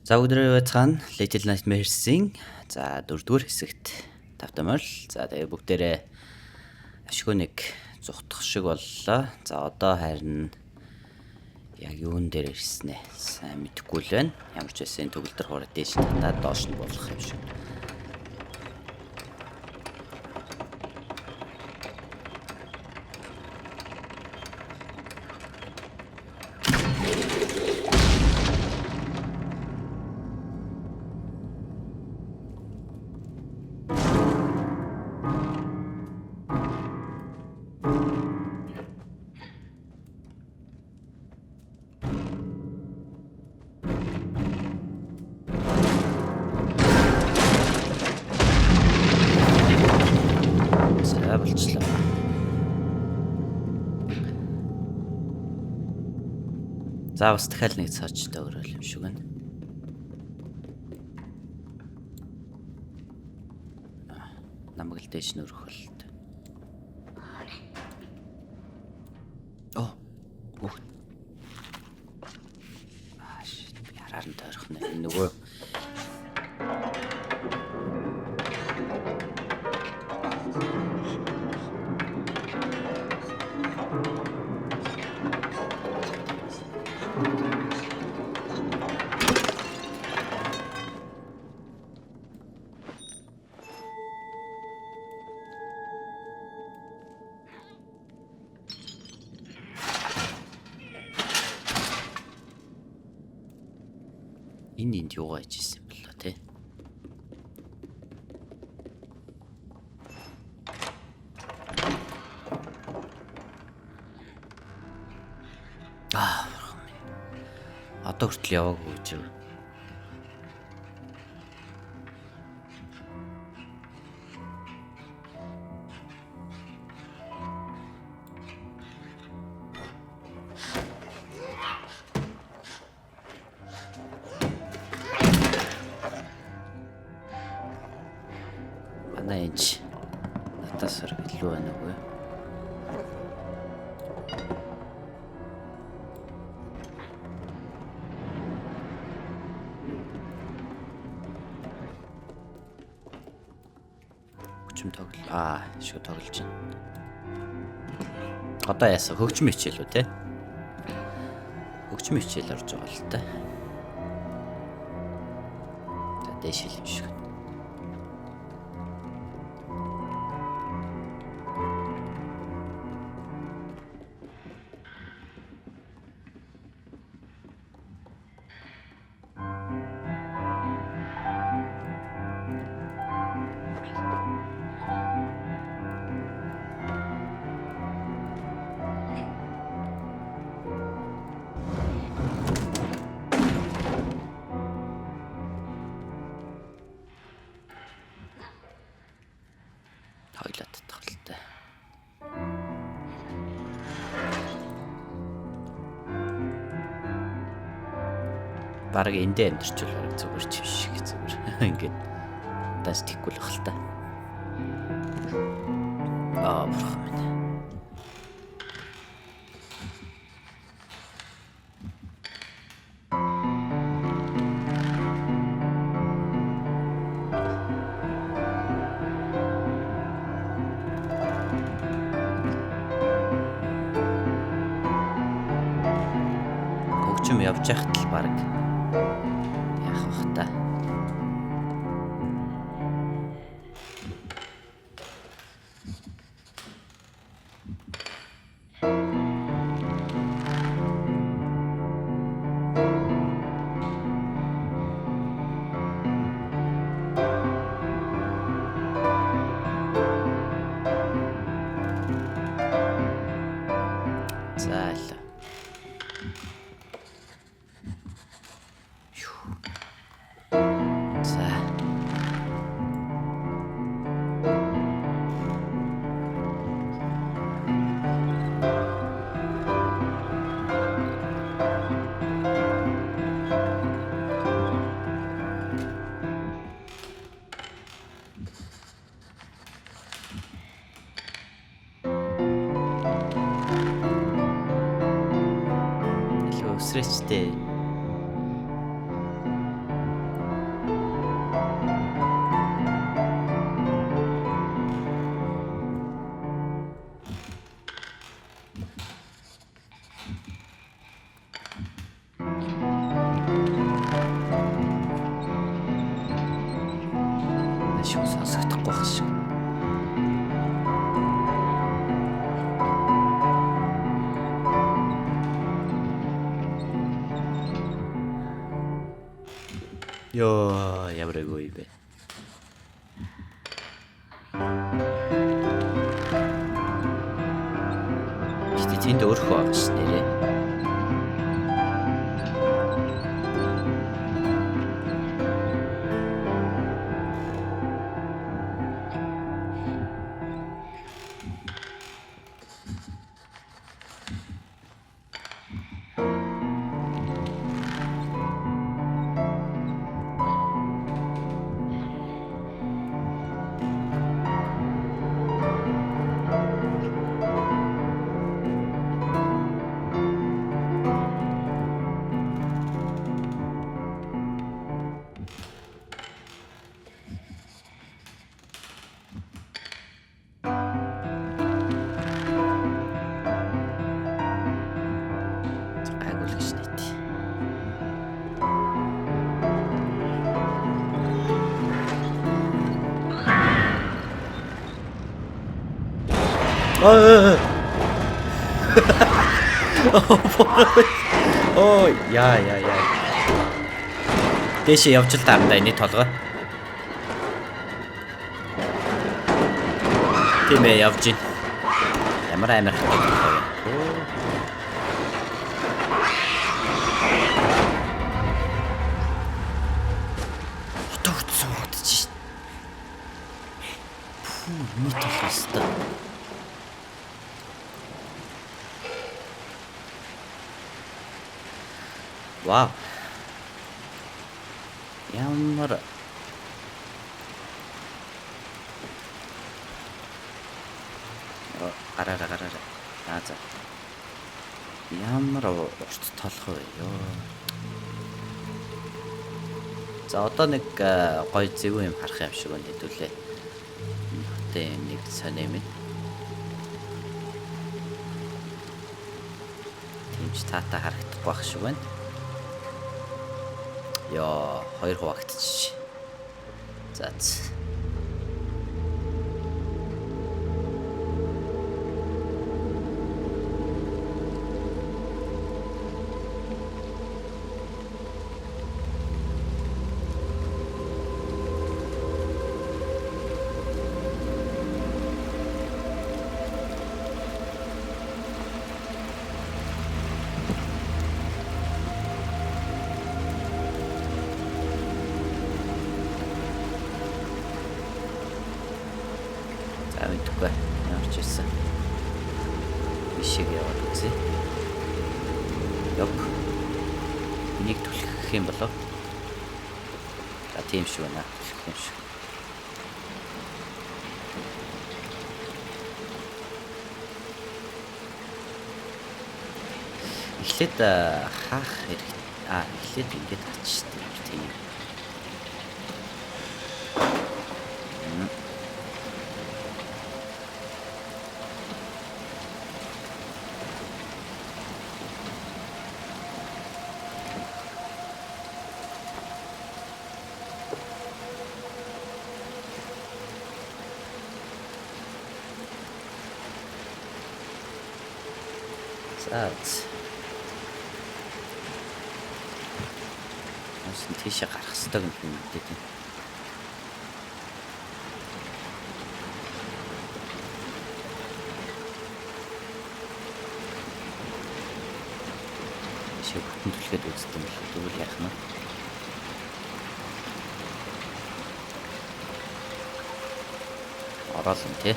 За бүгдээрээ байцгаана. Little Nightmares-ийн за 4-р хэсэгт тавтай морил. За тэгээ бүгдээрээ ашгүй нэг зугтах шиг боллоо. За одоо харин яг юун дээр ирсэн ээ. Сайн мэдэхгүй л байна. Ямар ч байсан төгөлдөр хураа дээш татаад доош нь буулгах юм шиг. За болчлоо. За бас дахиад нэг цаачтай өрөөл юм шиг байна. Намаг л дээш нөрөх болт. Оо. Өөх. Аа shit. Би хараар нь тойрох нэ. Нөгөө энэ энд юугаа хийжсэн юм болоо те. Аа бурхан минь. Одоо хүртэл яваагүй гэж юу. Манай энэ ч надаас хэр илүү байна уу? Хөгжим тоглол. Аа, шиг тоглож байна. Одоо яасан? Хөгжим хичээл үү те? Хөгжим хичээл орж байгаа л та. За дээш хэл юм шиг. Хоёлаа татах л та. Бараг эндээ амьдэрчүүл бараг зүгээр ч юм шиг зүгээр. Ингээд даас тийхгүй л бах л та. Аа бурхан минь. Хөгжим явж байхад л бараг яах бах та. За л. За. Илүү өсрөөчтэй. байх шиг. Йоо, ямар эгүй бэ. Гэтэ тэнд өөрхөө байгаа ш нэрээ. Гайгүй л гэж нийт. Аа. Ой, яа яа яа. Дээшээ явж л таарна да энэ толгой. Тийм ээ, явж гин. Ямар амар хатаг толгой юм. Одоо хүртсэн бодож шин. Пүү, миний толгой өстой. Вау. Ямар гараараа гараараа. Аа за. Ямар урт толгой вэ ёо. За, одоо нэг гоё зөв юм харах юм шиг байна хэдүүлээ. Энэ хотын нэг сони юм. Тийм ч таатай харагдахгүй байх шиг байна. Йоо, хоёр хуваагдчих. За. За. За, мэдэхгүй. Ямар ч байсан. Бишиг яваад үзье. Ёп. Энийг түлхэх юм болов? За, тийм шиг байна. Түлхэх юм шиг. Эхлээд хаах хэрэг. А, эхлээд ингэж хачдаг тийм. За. Нас нь тийшээ гарах хэрэгтэй юм би мэдээд байна. Тийшээ бүтэн түлхэд үздэг юм л тэгвэл яах нь вэ? Ороод юм тий.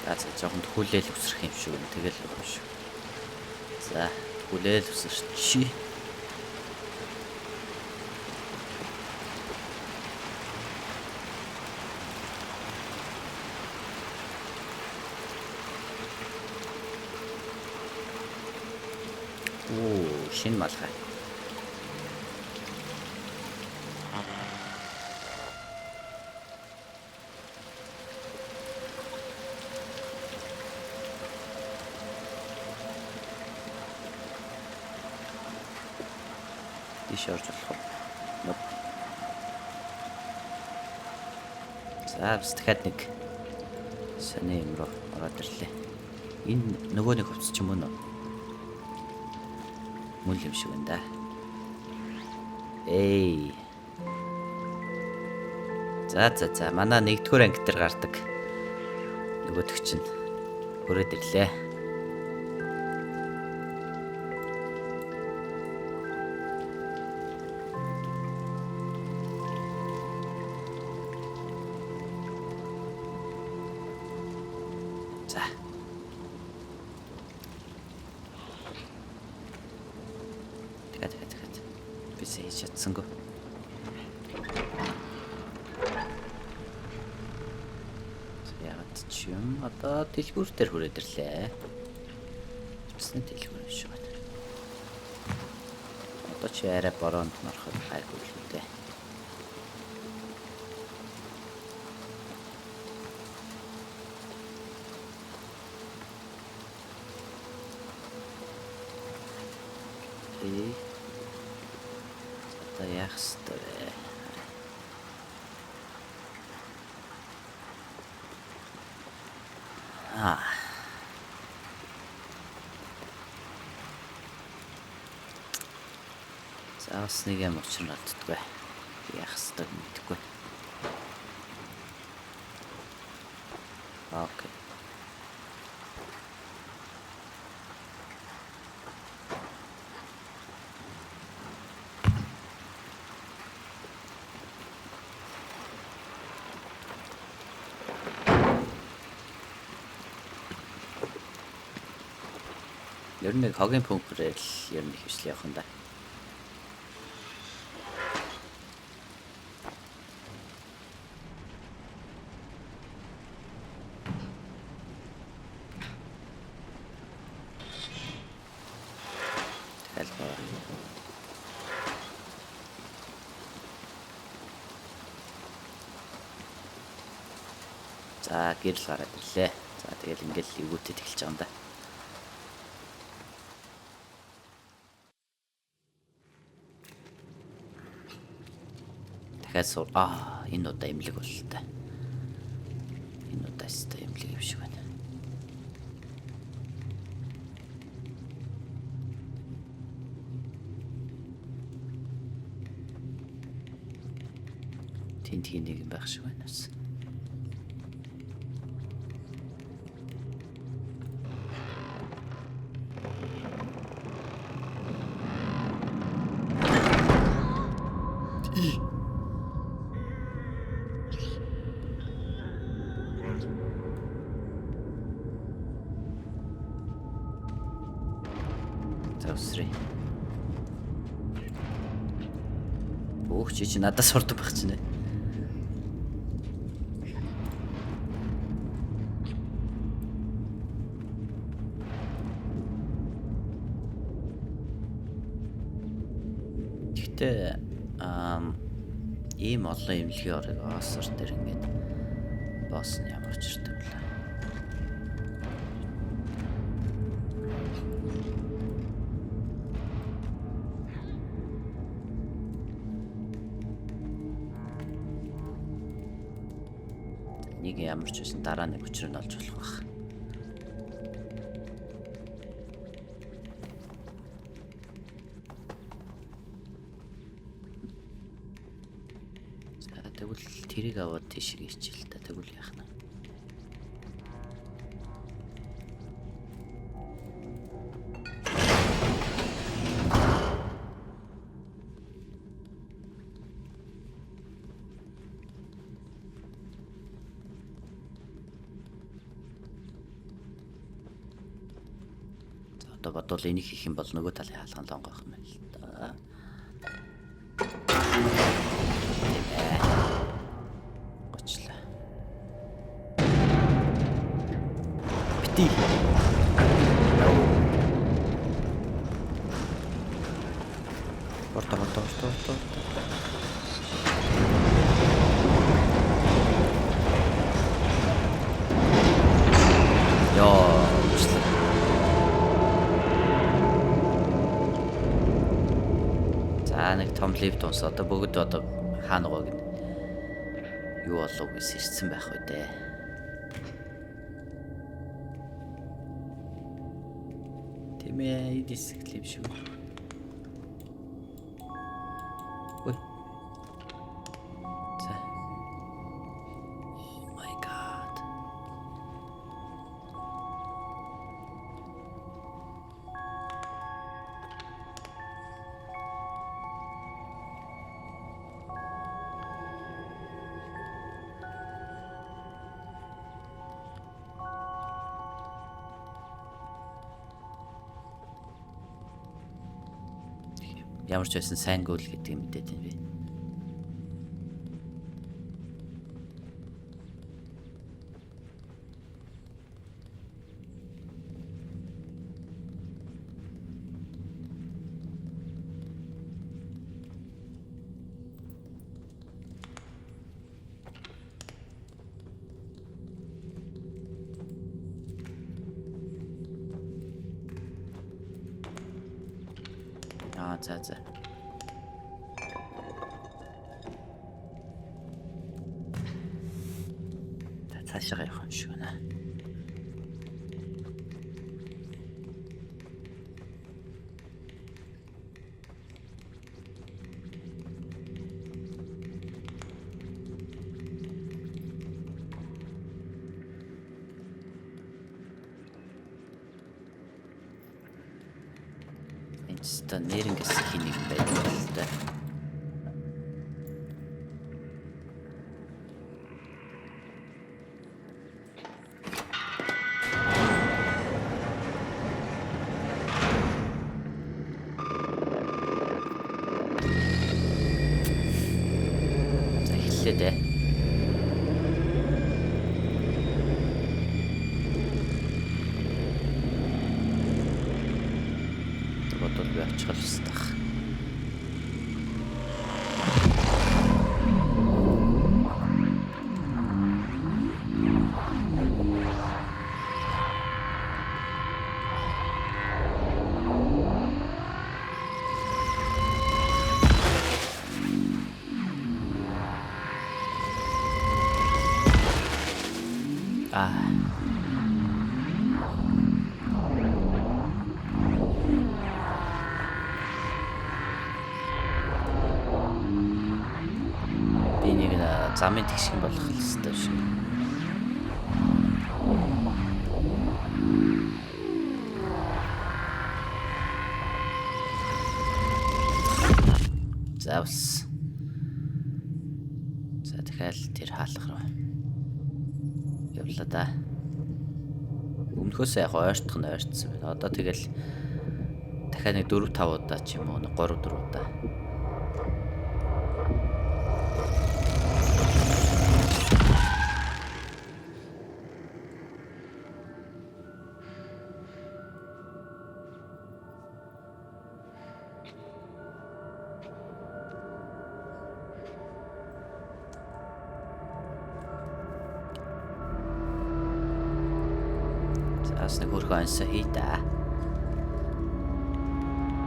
За за, жоохон хүлээл өсрөх юм шиг байна. Тэгэл юм шиг. За, хүлээл өсөрчий. Оо, шинэ малгай. Тийш орж болох уу? Nope. За, бас дахиад нэг сони юм руу ороод ирлээ. Энэ нөгөө нэг хувцас ч юм уу? Мөн юм шиг байна да. Эй. За, манай нэгдүгээр анги дээр гардаг нөгөөх чинь хүрээд ирлээ. За. Тэгэхээр. Би хийж чадсангүй. Яагаад ч юм одоо дэлгүүр дээр хүрээд ирлээ. Усны дэлгүүр юм шиг байна. Одоо чи арай бороонд нороход гайгүй л үү дээ. Окей. Одоо яах ёстой вэ? Аа. За, бас нэг юм учир нь олддоггүй. Яах ёстойг мэдэхгүй. Окей. Ер нь нэг хогийн пүмпрээр л ер нь хвшлээ явах юм да. Дахиад гоо. За, гэрэл гараад ирлээ. За, тэгэл ингээл эвгүүтэд эхэлж байгаа юм да. Дахиад сур. Аа, энэ удаа эмнэлэг боллоо. Энэ удаа өстой эмнэлэг юм шиг байна. Тэнд хин нэг юм байх шиг байна бас. За, өсрэй. Өөх, чи надаас сурдаг байх чинь. Гэхдээ ийм олон эмнэлгийн орыг осор дээр ингээд босс нь ямар учиртай юм бэ? Нэг ямар ч байсан дараа нэг учрыг нь олж болох байх. За, тэгвэл тэрийг аваад тийшээ ирчихэл та. Тэгвэл яах нь? Одоо бодвол энийг хийх юм бол нөгөө талын хаалган лонгох юм байна л да. Тийм ээ. Гочлаа. Бити. Орто орто орто орто орто. Йоо, уучлаа. Том лифт унс одоо бүгд одоо хаа нөгөөг нь юу болов гэж сэрсэн байх үү дээ. Тийм ээ, эд хэсэг юм шиг. Ой. За. Oh my god. Ямар ч байсан сайн гүйл гэдгийг мэдээд байна би. Аа, за за. За, цаашаа явах юм шиг байна. Энд ч та нэрнгээс хин нэг байдаг л да. За, эхэллээ дээ. Бодвол би очих л ёстой. Аа. Би нэг замын тэгшгэн болох л ёстой шиг. За, бас. За, дахиад тэр хаалга руу явлаа да. Өмнөхөөс яг ойртох нь ойртсон байна. Одоо тэгэл дахиад нэг 4 5 удаа ч юм уу, нэг 3 4 удаа. За, бас нэг хөрхөн онсоо хий да.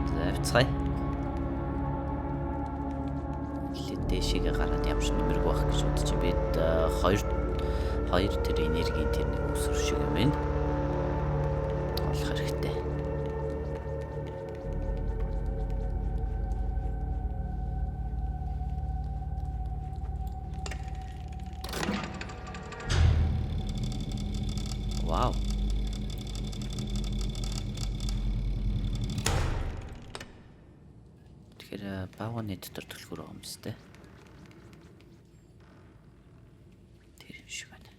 За, явцгаая. Эхлээд дээшээгээ гараад ямар ч нэмэргүй байх гэж бодож байна. Бид хоёр тэр энергийн тэр нэг үсвэр шиг юм байна. Олох хэрэгтэй. Вау. Тэгэхээр баавганы дотор түлхүүр байгаа юм биз дээ. Тэр юм шиг байна.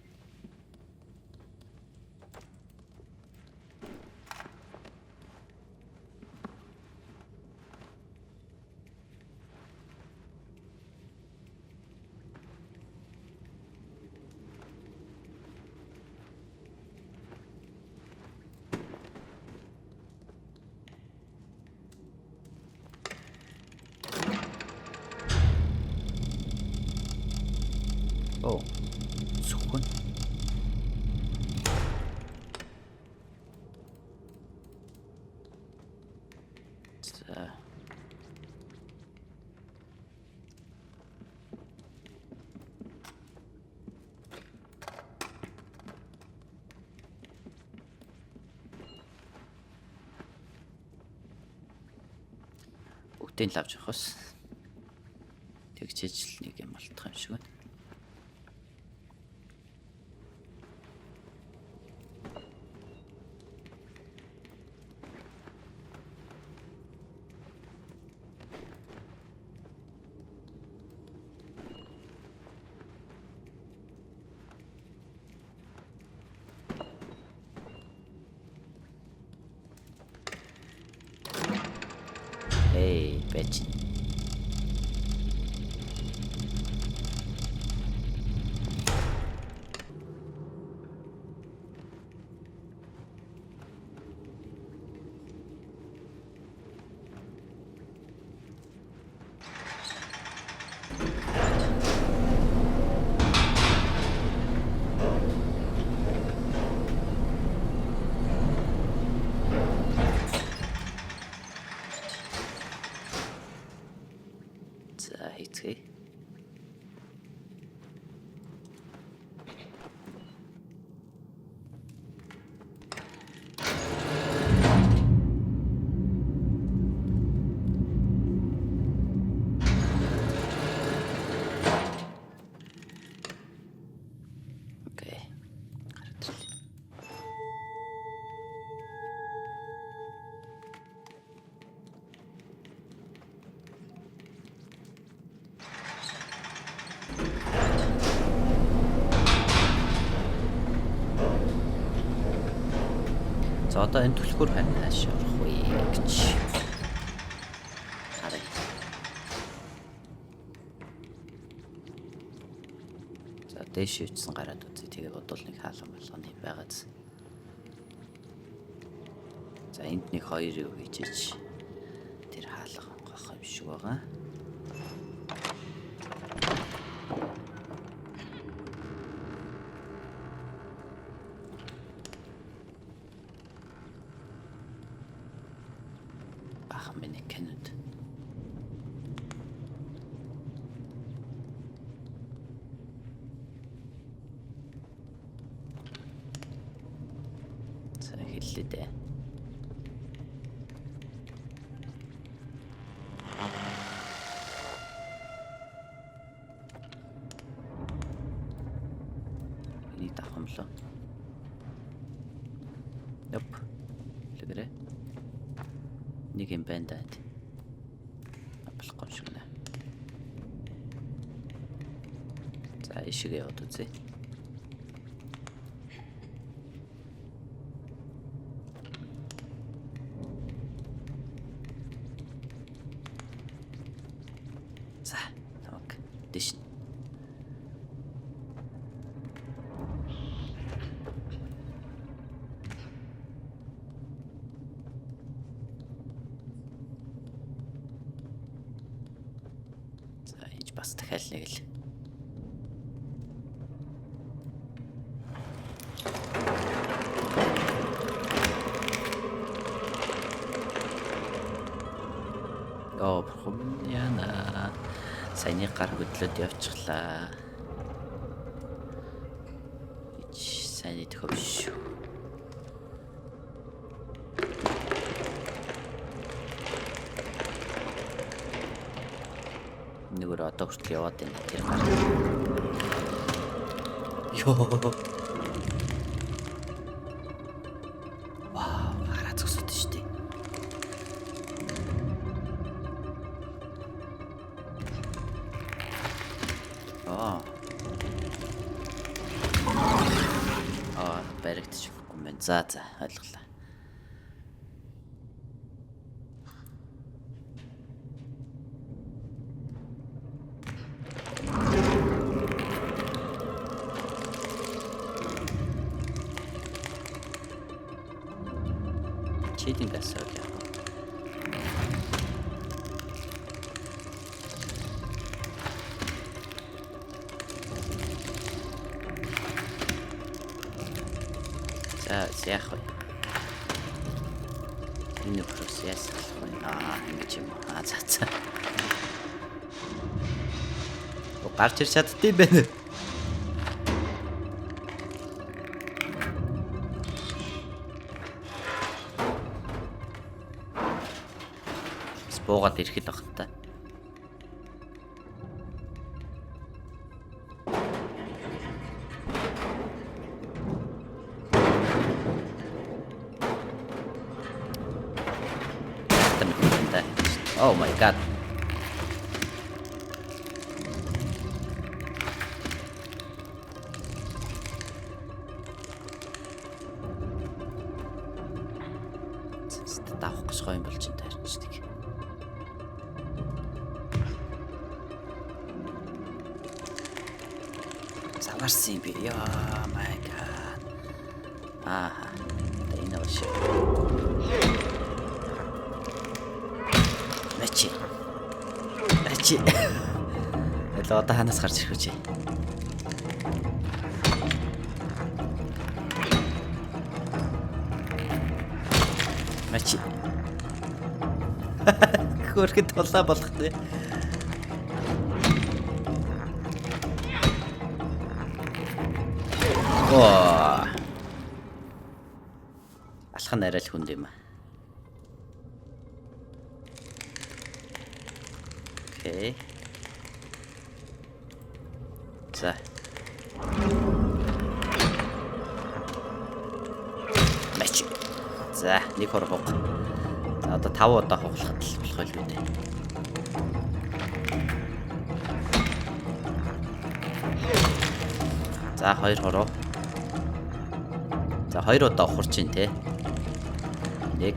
Оо. Сүхэн. За. Бүгдийг л авч явах ус. Тэгчээж л нэг юм болтох юм шиг байна. Hey, bitch. За, хийцгээе. Okay. Гараад ирлээ. За, одоо энэ түлхүүр хань хааш орох вэ гэж харъя. За, дээш ивчсэн гараад үзье. Тэгээ бодвол нэг хаалга малганы байгааз. За, энд нэг хоёр юу хийжээч тэр хаалга онгох юм шиг байгаа. Бахан манекенүүд. За, хэллээ дээ. Энийг давах юм лөө. Йоп. Лэгэрэ. Нэг юм байна да. Болохгүй юм шиг нэ. За, ишгээ яваад үзье. За, намайг дэш нь. За, энэ бас дахиад нэг л. Оо, бурхан минь яана. Саяны гар хөдлөөд явчихлаа. Ич сайн идэх биш шүү. Нэгөр одоо хүртэл яваад байна тэр гар. Йоо. Вау, хараа зогсоод шүү дээ. Аа. Аа, баригдчих юм байна. За, ойлголоо. Cheating асууд яг. За, яах вэ? Энэ нөхрөөс яасан вэ? Аа, ингэж юм уу? Аа, за. О, гарч ирч чаддсан байх. Буугаад ирэхэд баг та. Oh my god. Давах гэж гоё юм болж энэ таарчдаг. Заварсан юм би. Яа my god. Ааха. Одоо энэ бол шиг. Начи. Начи. Элэ одоо ханаас гарч ирэх үү чи? Начи. Хөрхөд тулаа болох тий. Оо. Алах нь арай л хүнд юм аа. Окей. За. Мач. За, нэг хор хуг. За, одоо 5 удаа хуглахад л болох байлгүй дээ. За, 2 хороо. За, 2 удаа ухарч ин те. 1.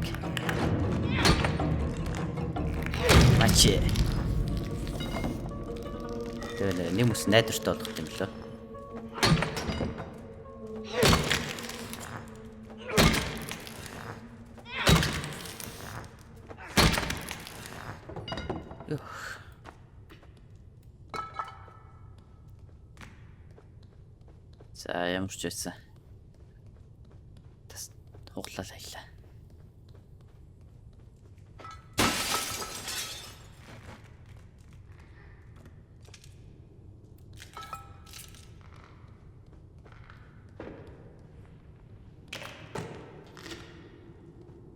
Мач. Тэгээ нэг мөс найдвартай болгох юм лөө. Юх. За, ямар ч байсан. Тас хуглал аялаа.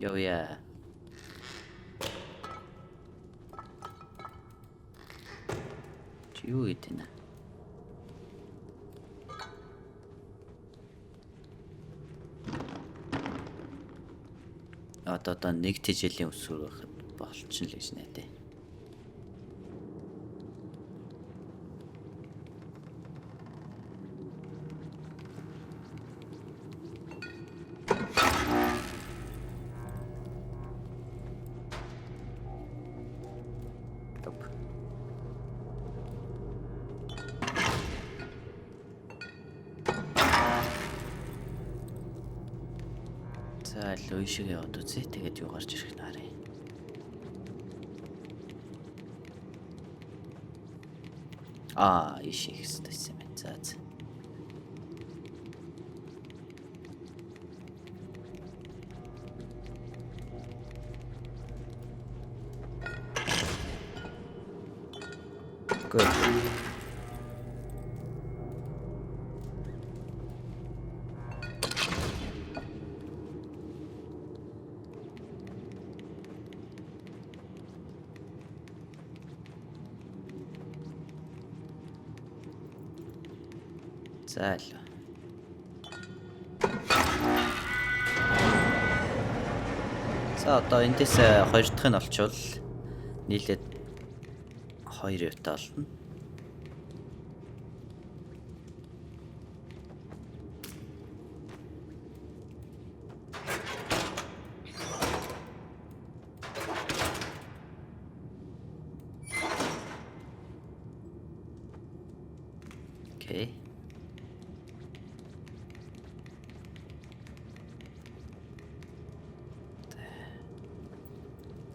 Йоя. Чи юу гэдэг нэ? Одоо нэг тэжээлийн өсвөр байхад болчихно л гэж найдаа. Топ. За л үе шиг яваад үзье. Тэгээд юу гарч ирэх нь харъя. Аа, ийш их хэвээр юм байна. За за. Good. За л. За одоо эндээс хоёр дахь нь олчвол нийлээд 2 юутай олно. Окей.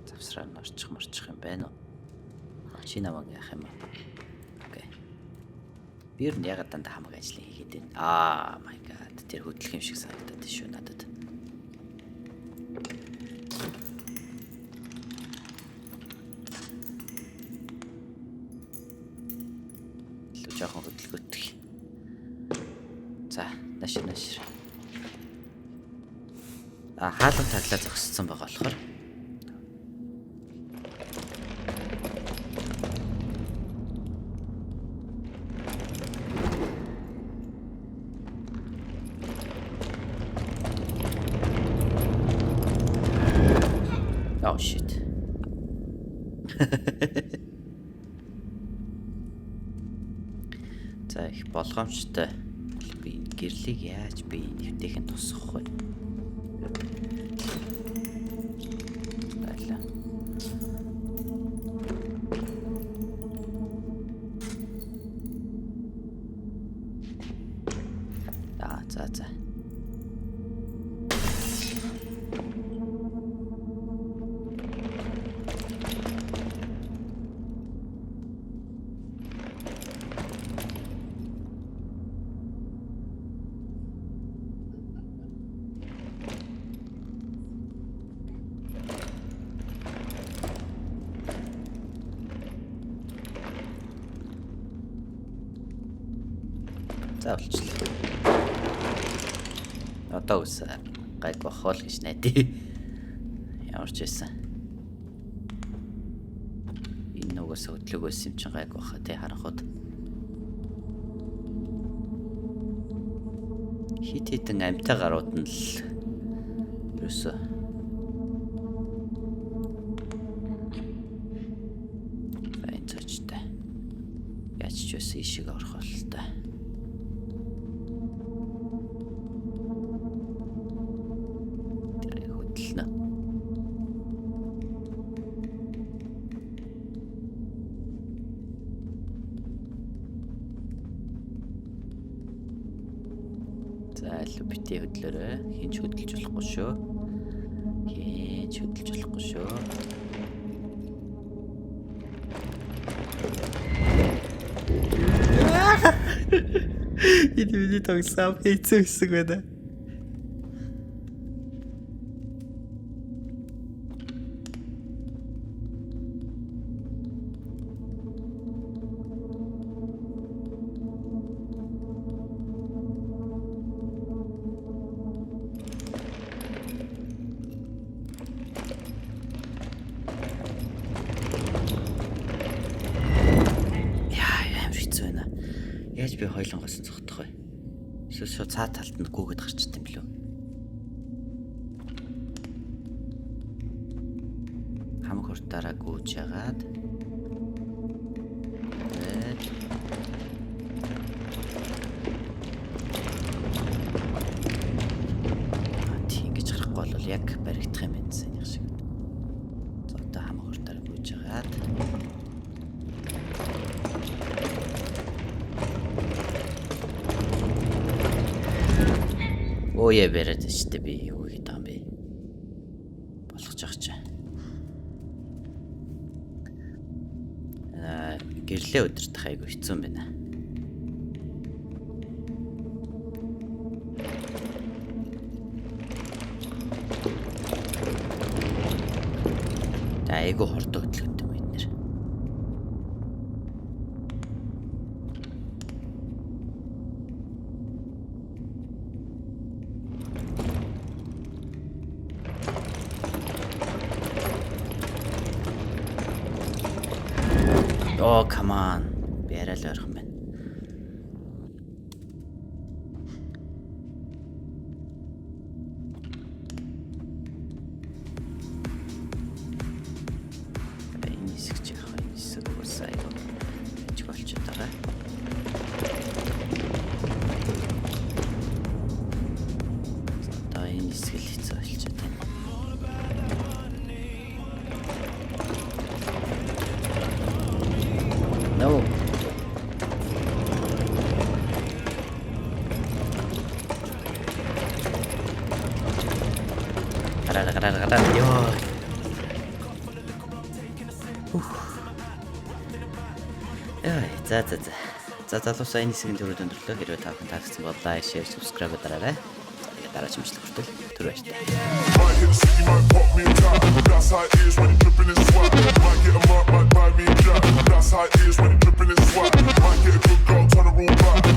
Завсраа нь орчих морчих юм байна уу? Чи намайг яах юм бэ? Окей. Би ер нь ягаад дандаа хамаг ажлыг хийгээд байна? Аа my god. Тэр хөдлөх юм шиг санагдаад байна шүү надад. Илүү жоохон хөдөлгөөтг. За, нашир нашир. А хаалга таглаа зогссон байгаа болохоор. За, их болгоомжтой. Би энэ гэрлийг яаж би нэвтэйхэн тусгах вэ? Байлаа. Аа, за. За, болчихлоо. Одоо ус гайг бохол гэж найдаа. Ямар ч байсан. Энэ нугас хөдлөг байсан юм чинь гайг баха тий харанхууд. Хит хитэн амьтай гарууд нь л ерөөсөө за, энэ цочтой. Яаж ч байсан ишиг орох болтой. Тэр хөдөлнө. За, илүү бити хөдлөөрэй. Хинч хөдөлж болохгүй шүү. Хинч хөдөлж болохгүй шүү. Энэ миний тогсоо хэцүү хэсэг байна. Яа, амар хэцүү байна. Яаж би хоёлонгоос нь зогтох вэ? Эсвэл шууд цаа талд нь гүгээд гарчт юм билүү? Хамаг хурдаараа гүйж ягаад. Тэгээд тийм ингэж гарахгүй бол яг баригдах юм байна саяных шиг. За, одоо хамаг хурдаараа гүйж ягаад. Өө яа, бариад штэ, би юу хийгээд байгаа юм бэ? Болгож явах чи. Аа, гэрлээ өдөртөх айгу хэцүү юм байна. Та айгу хурдан хөдөлгөнтэй юм эднэр. Oh, come on. Би арай л ойрхон байна. Энэ хэсэг чи яах вэ? Энэ хэсэг угаасаа айгу ажиг болчиход байгаа. За, одоо энэ хэсэг л хэцүү болчиход байна. No. Гараа, гараа, гараа. Йоо. Ух. Яа, за. За, залуусаа, энэ хэсгийн түрүүд өндөрлөө. Хэрвээ та бүхэн таалагдсан бол like, share, subscribe дараарай. За, тэгээд дараагийн бичлэг хүртэл түр баяртай. Might hit the city, might pop me a tap. That's how it is when you dripping in sweat. Might get a mark, might buy me a jack. That's how it is when you dripping in sweat. Might get a good girl, turn her all back.